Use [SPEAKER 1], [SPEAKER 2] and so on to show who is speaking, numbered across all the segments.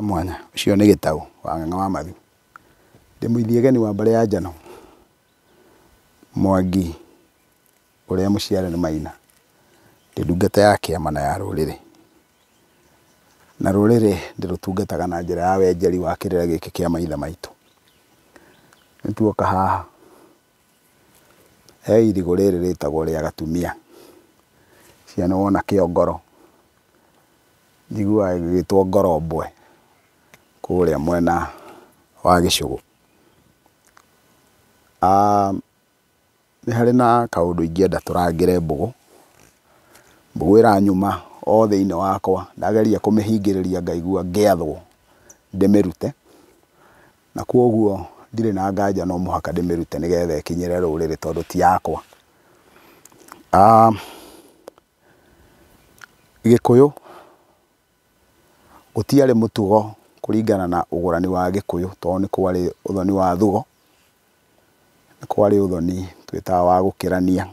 [SPEAKER 1] Mwanya ũcio nĩ Gĩtaũ wa Ng'ang'a wa Mathu. Ndĩ mũithiegeni wa mbarĩ ya Njano, Mwangi ũrĩa mũciare nĩ Maina. Ndĩ ndungata ya kĩama na ya rũrĩrĩ. Na rũrĩrĩ ndĩrũtungataga na njĩra ya wenjeri wa kĩrĩra gĩkĩ kĩa maithe maitũ. Nĩ tuoka haha he irigũ rĩrĩ rĩtagwo rĩa gatumia. Cia nĩ wona kĩongoro, njiguaga gĩgĩtwo ngorombwe kũrĩa mwena wa gĩcũgũ. Nĩ harĩ na kaũndũ ingĩenda tũrangĩre mbũgũ. Mbũgũ ĩranyuma o thĩinĩ wakwa, ndageria kũmĩhingĩrĩria ngaigua ngĩathwo ndĩmĩrute, na kwoguo ndirĩ na nganja no mũhaka ndĩmĩrute nĩgetha ĩkinyĩre rũrĩrĩ tondũ ti yakwa. Gĩkũyũ gũtiarĩ mũtugo kũringana na ũgũrani wa Gĩkũyũ tondũ nĩ kwarĩ ũthoni wa thugo, nĩ kwarĩ ũthoni twĩtaga wa gũkĩrania.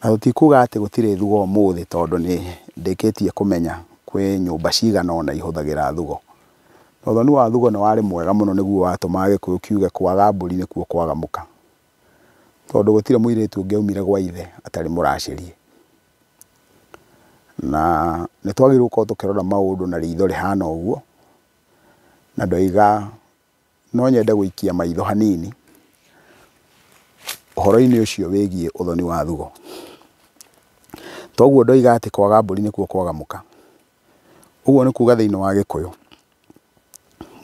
[SPEAKER 1] Na tũtikuga atĩ gũtirĩ thugo ũmũthĩ tondũ nĩ ndĩkĩtie kũmenya kwĩ nyũmba cigana ũna ihũthagĩra thugo. Na ũthoni wa thugo nĩ warĩ mwega mũno nĩguo watũmaga Gĩkũyũ kiuge kwaga mbũri nĩkuo kwaga mũka. Tondũ gũtirĩ mũirĩtu ũngĩaumire gwa ithe atarĩ mũracĩrie. Na nĩ twagĩrĩirwo gũkorwo tũkĩrora maũndũ na ritho rĩhana ũguo, na ndoiga no nyende gũikia maitho hanini ũhoro-inĩ ũcio wĩgiĩ ũthoni wa thugo. Toguo ndoiga atĩ kwaga mbũri nĩkuo kwaga mũka. Ũguo nĩ kuga thĩinĩ wa Gĩkũyũ,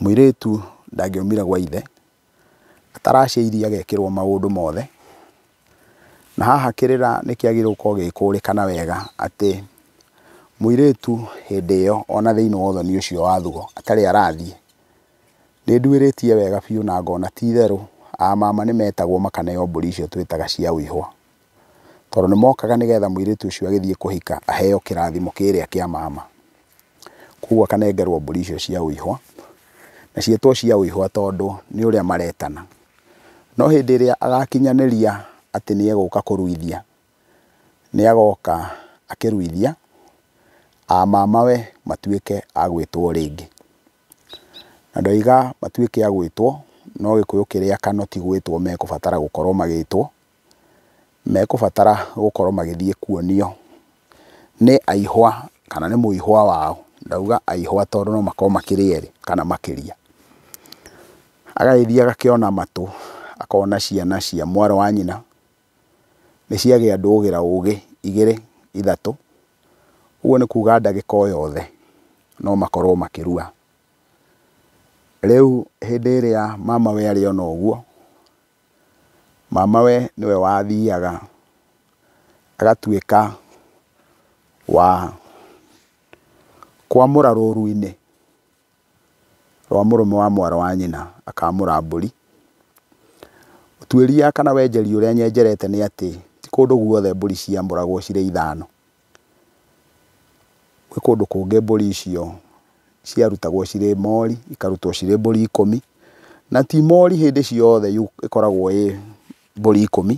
[SPEAKER 1] mũirĩtu ndangĩaumire gwa ithe ataracĩirie agekĩrwo maũndũ mothe. Na haha kĩrĩra nĩ kĩagĩrĩirwo gũkorwo gĩgĩkũrĩkana wega atĩ mũirĩtu hĩndĩ ĩyo ona thĩinĩ wa ũthoni ũcio wa thugo atarĩ arathiĩ, nĩ nduĩrĩtie wega biũ na ngona ti itherũ amama nĩ metagwo makaneo mbũri icio twĩtaga cia ũihwa. Tondũ nĩ mokaga nĩgetha mũirĩtu ũcio agĩthiĩ kũhika aheo kĩrathimo kĩrĩa kĩa mama. Koguo akanengerwo mbũri icio cia ũihwa, na ciĩtwo cia ũihwa tondũ nĩ ũrĩa maretana. No hĩndĩ ĩrĩa agakinyanĩria atĩ nĩ egũka kũruithia, nĩ agoka akĩruithia, amamawe matuĩke a gwĩtwo rĩngĩ. Na ndoiga matuĩke a gwĩtwo, no Gĩkũyũ kĩrĩa kano ti gwĩtwo mekũbatara gũkorwo magĩtwo, mekũbatara gũkorwo magĩthiĩ kuonio nĩ aihwa kana nĩ mũihwa wao. Ndauga aihwa tondũ no makorwo makĩrĩ erĩ kana makĩria. Agagĩthiĩ agakĩona matũ, akona ciana cia mwarĩ wa nyina nĩ ciagĩa ndũgĩra ũgĩ igĩrĩ ithatũ. Ũguo nĩ kuga ndagĩka o yothe no makorwo makĩrua. Rĩu hĩndĩ ĩrĩa mamawe arĩona ũguo, mamawe nĩwe wathiaga agatuĩka wa kwamũra rũru-inĩ rwa mũrũme wa mwarĩ wa nyina, akamũra mbũri. Ũtuĩria kana wenjeri ũrĩa nyenjerete nĩ atĩ ti kũndũ guothe mbũri ciamũragwo cirĩ ithano. Gwĩ kũndũ kũngĩ mbũri icio ciarutagwo cirĩ mori, ikarutwo cirĩ mbũri 10, na ti mori hĩndĩ ciothe ĩkoragwo ĩ mbũri 10,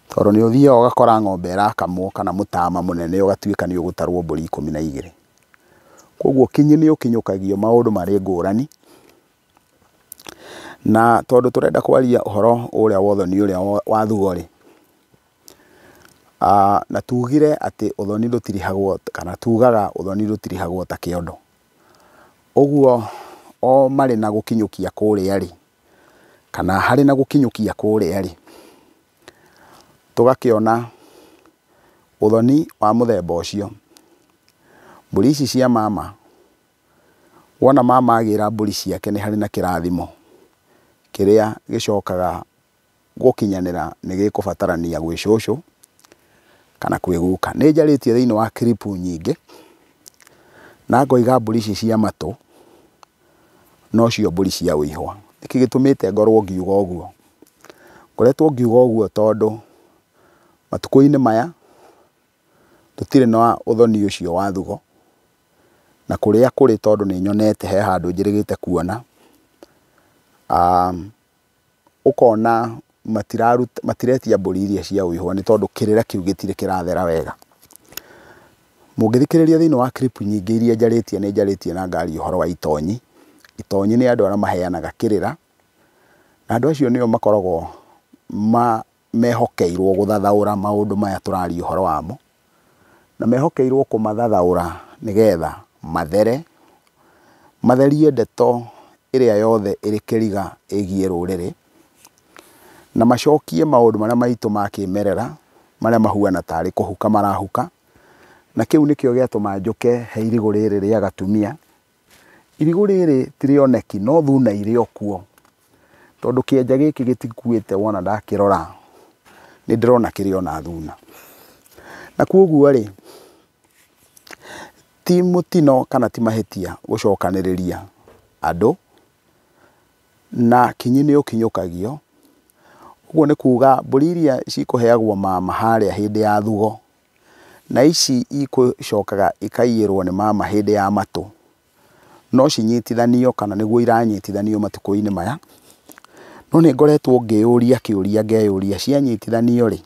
[SPEAKER 1] tondũ nĩ ũthiaga ũgakora ng'ombe ĩrakamwo kana mũtama mũnene ũgatuĩka nĩ ũgũtarwo mbũri 12. Koguo kinyi nĩ ũkinyũkagio maũndũ marĩ ngũrani. Na tondũ tũrenda kwaria ũhoro ũrĩa wa ũthoni ũrĩa wa thugo rĩ, na tugire atĩ ũthoni ndũtirihagwo, kana tugaga ũthoni ndũtirihagwo ta kĩondo. Ũguo o marĩ na gũkinyũkia kũrĩa rĩ, kana harĩ na gũkinyũkia kũrĩa rĩ, tũgakĩona ũthoni wa mũthemba ũcio. Mbũri ici cia mama, wona mama agĩra mbũri ciake nĩ harĩ na kĩrathimo kĩrĩa gĩcokaga gũkinyanĩra nĩ gĩkũbatarania gwĩ cũcũ kana kwĩ guka. Nĩ njarĩtie thĩinĩ wa clip nyingĩ na ngoiga mbũri ici cia matũ nocio mbũri cia ũihwa. Nĩkĩ gĩtũmĩte ngorwo ngiuga ũguo? Ngoretwo ngiuga ũguo tondũ matukũ-inĩ maya tũtirĩ na ũthoni ũcio wa thugo, na kũrĩa kũrĩ tondũ nĩ nyonete he handũ njĩrĩgĩte kuona, ũkona matiretia mbũri iria cia ũihwa nĩ tondũ kĩrĩra kĩu gĩtirĩ kĩrathera wega. Mũngĩthikĩrĩria thĩinĩ wa clip nyingĩ iria njarĩtie, nĩ njarĩtie na ngaria ũhoro wa itonyi. Itonyi nĩ andũ arĩa maheanaga kĩrĩra, na andũ acio nĩo makoragwo mehokeirwo gũthathaũra maũndũ maya tũraria ũhoro wamo, na mehokeirwo kũmathathaũra nĩgetha mathere, matherie ndeto ĩrĩa yothe ĩrĩ kĩriga ĩgiĩ rũrĩrĩ, na macokie maũndũ marĩa maitũ ma kĩmerera, marĩa mahuana tarĩ kũhuka marahuka, na kĩu nĩkĩo gĩatũma njũke he irigũ rĩrĩ rĩa gatumia. Irigũ rĩrĩ ti rĩoneki no thuna irĩ o kuo, tondũ kĩenja gĩkĩ gĩtikuĩte wona ndakĩrora nĩ ndĩrona kĩrĩ ona thuna. Na koguo rĩ, ti mũtino kana ti mahĩtia gũcokanĩrĩria andũ, na kinyi nĩ ũkinyũkagio. Ũguo nĩ kuga mbũri iria cikũheagwo mama harĩa hĩndĩ ya thugo, na ici ikũcokaga ikaiyĩrwo nĩ mama hĩndĩ ya matũ, no cinyitithanio kana nĩguo iranyitithanio matukũ-inĩ maya. No nĩ ngoretwo ngĩyũria kĩũria, ngeyũria cianyitithanio rĩ,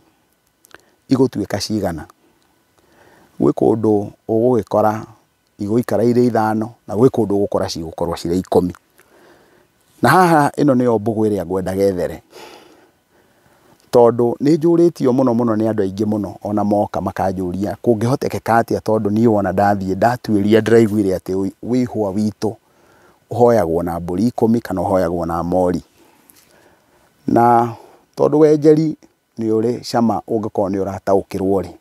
[SPEAKER 1] igũtuĩka cigana? Gwĩ kũndũ ũgũgĩkora igũikara irĩ 5, na gwĩ kũndũ ũgũkora cigũkorwo cirĩ 10. Na haha ĩno nĩyo mbũgũ ĩrĩa ngwendaga ĩthere, tondũ nĩ njũrĩtio mũno mũno nĩ andũ aingĩ mũno, ona moka makanjũria kũngĩhotekeka atĩa, tondũ niĩ wona ndathiĩ ndatuĩria ndĩraiguire atĩ wĩihwa witũ ũhoyagwo na mbũri 10 kana ũhoyagwo na mori. Na tondũ wenjeri nĩ ũrĩ cama ũngĩkorwo nĩ ũrataũkĩrwo rĩ,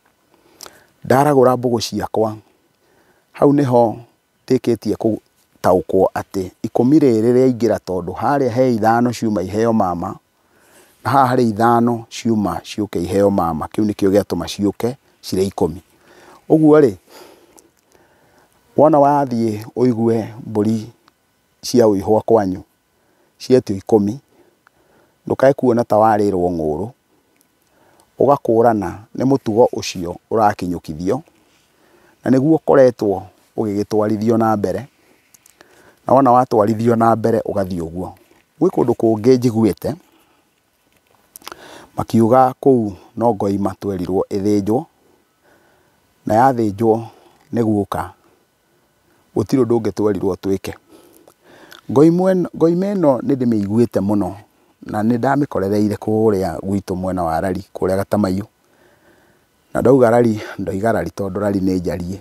[SPEAKER 1] ndaragũra mbũgũ ciakwa, hau nĩho ndĩkĩtie gũtaũkwo atĩ 10 rĩrĩ rĩaingĩra, tondũ harĩa he 5 ciuma iheo mama, na haha harĩ 5 ciuma ciũke iheo mama, kĩu nĩkĩo gĩatũma ciũke cirĩ 10. Ũguo rĩ, wona wathiĩ ũigue mbũri cia ũihwa kwanyu cietio 10, ndũkae kuona ta warĩrwo ng'ũrũ, ũgakũrana nĩ mũtugo ũcio ũrakinyũkithio, na nĩguo ũkoretwo ũgĩgĩtwarithio na mbere, na wona watwarithio na mbere ũgathiĩ ũguo. Gwĩ kũndũ kũngĩ njiguĩte makiuga kũu no ngoima twerirwo ĩthĩnjwo, na yathĩnjwo nĩ guoka, gũtirĩ ũndũ ũngĩ twerirwo twĩke. Ngoima ĩno nĩ ndĩmĩiguĩte mũno, na nĩ ndamĩkorereire kũrĩa gwitũ mwena wa Rari, kũrĩa Gatamaiyu. Na ndauga Rari, ndoiga Rari tondũ Rari nĩ njariĩ,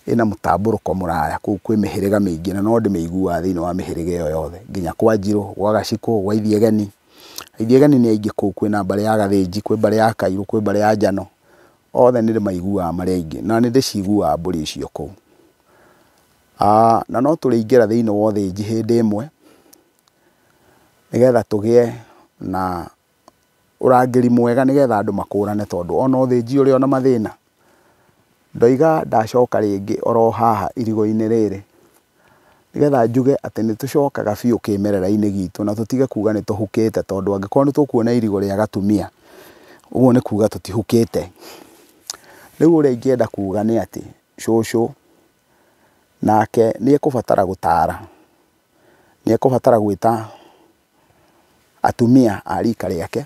[SPEAKER 1] ĩna mũtambũrũko mũraya, kũu kwĩ mĩhĩrĩga mĩingĩ, na no ndĩmĩiguaga thĩinĩ wa mĩhĩrĩga ĩyo yothe, nginya kwa Njirũ, gwa Gacikũ, gwa Ithiegeni. Ithiegeni nĩ aingĩ kũu, kwĩna mbarĩ ya Gathĩnji, kwĩ mbarĩ ya Kairũ, kwĩ mbarĩ ya Njano, othe nĩ ndĩmaiguaga marĩ aingĩ, na nĩ ndĩciguaga mbũri icio kũu. Na no tũrĩingĩra thĩinĩ wa ũthĩnji hĩndĩ ĩmwe, nĩgetha tũgĩe na ũrangĩri mwega, nĩgetha andũ makũrane, tondũ ona ũthĩnji ũrĩ ona mathĩna. Ndoiga ndacoka rĩngĩ oro haha irigũ-inĩ rĩrĩ, nĩgetha njuge atĩ nĩ tũcokaga biũ kĩmerera-inĩ gitũ, na tũtige kuga nĩ tũhukĩte, tondũ angĩkorwo nĩ tũkuona irigũ rĩa gatumia, ũguo nĩ kuga tũtihukĩte. Rĩu ũrĩa ingĩenda kuga nĩ atĩ cũcũ nake nĩ ekũbatara gũtara, nĩ ekũbatara gwĩta atumia a rika rĩake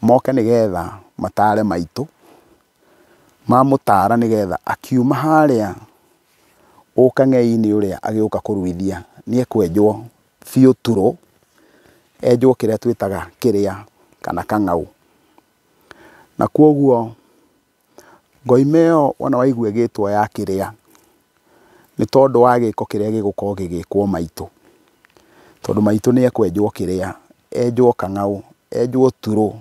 [SPEAKER 1] moke nĩgetha matare maitũ, mamũtara nĩgetha akiuma harĩa ũkang'ei-inĩ ũrĩa agĩũka kũruithia, nĩ ekwenjwo biũ turũ, enjwo kĩrĩa twĩtaga kĩrĩa kana kang'au. Na koguo ngoima ĩyo wona waigua ĩgĩtwo ya kĩrĩa, nĩ tondũ wa gĩko kĩrĩa gĩgũkorwo gĩgĩkwo maitũ, tondũ maitũ nĩ ekwenjwo kĩrĩa, enjwo kang'au, enjwo turũ,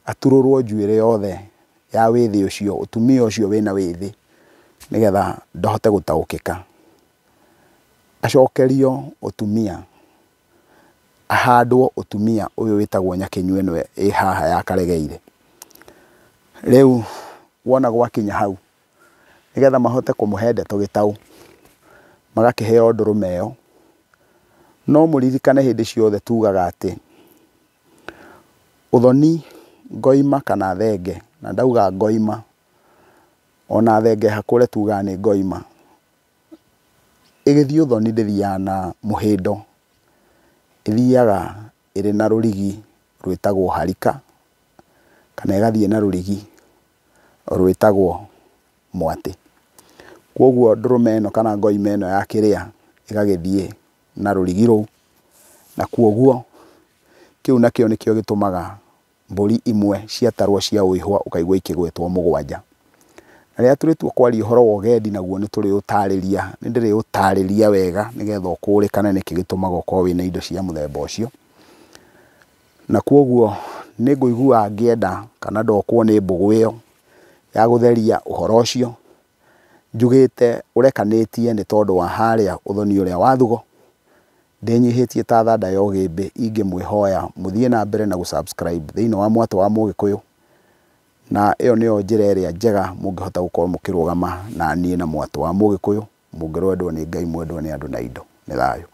[SPEAKER 1] aturũrwo njuĩrĩ yothe ya wĩthĩ ũcio, ũtumia ũcio wĩna wĩthĩ, nĩgetha ndahote gũtaũkĩka. Acokerio ũtumia, ahandwo ũtumia ũyũ wĩtagwo Nyakĩnyua ĩno ĩ haha ya Karegeire. Rĩu wona gwakinya hau, nĩgetha mahote kũmũhe ndeto gĩtaũ, magakĩheo ndũrũme ĩyo. No mũririkane hĩndĩ ciothe tugaga atĩ ũthoni, ngoima kana thenge, na ndauga ngoima, ona thenge hakũre tugaga nĩ ngoima, ĩgĩthiĩ ũthoni ndĩthiaga na mũhĩndo, ĩthiaga ĩrĩ na rũrigi rwĩtagwo harika, kana ĩgathiĩ na rũrigi rwĩtagwo mwatĩ. Koguo ndũrũme ĩno kana ngoima ĩno ya kĩrĩa ĩgagĩthiĩ na rũrigi rũu, na kuoguo kĩu nakĩo nĩkĩo gĩtũmaga mbũri imwe ciatarwo cia ũihwa ũkaigua ikĩgwetwo 7. Na rĩrĩa tũrĩtua kwaria ũhoro wa ũgendi naguo nĩ tũrĩũtarĩria, nĩ ndĩrĩũtarĩria wega nĩgetha ũkũrĩkane nĩkĩ gĩtũmaga ũkorwo wĩna indo cia mũthemba ũcio. Na kuoguo nĩ ngũigua ngĩenda kana ndokwo nĩ mbũgũ ĩyo ya gũtheria ũhoro ũcio, njugĩte ũrekanĩtie nĩ tondũ wa harĩa ũthoni ũrĩa wa thugo, ndĩnyihĩtie ta thanda ya ũgĩmbĩ ingĩmwĩhoya mũthiĩ na mbere na gũ-subscribe thĩinĩ wa mwatũ wa Mũgĩkũyũ, na ĩyo nĩyo njĩra ĩrĩa njega mũngĩhota gũkorwo mũkĩrũgama na niĩ na mwatũ wa Mũgĩkũyũ, mũngĩrwendwo nĩ Ngai mwendwo nĩ andũ na indo. Nĩ thayũ.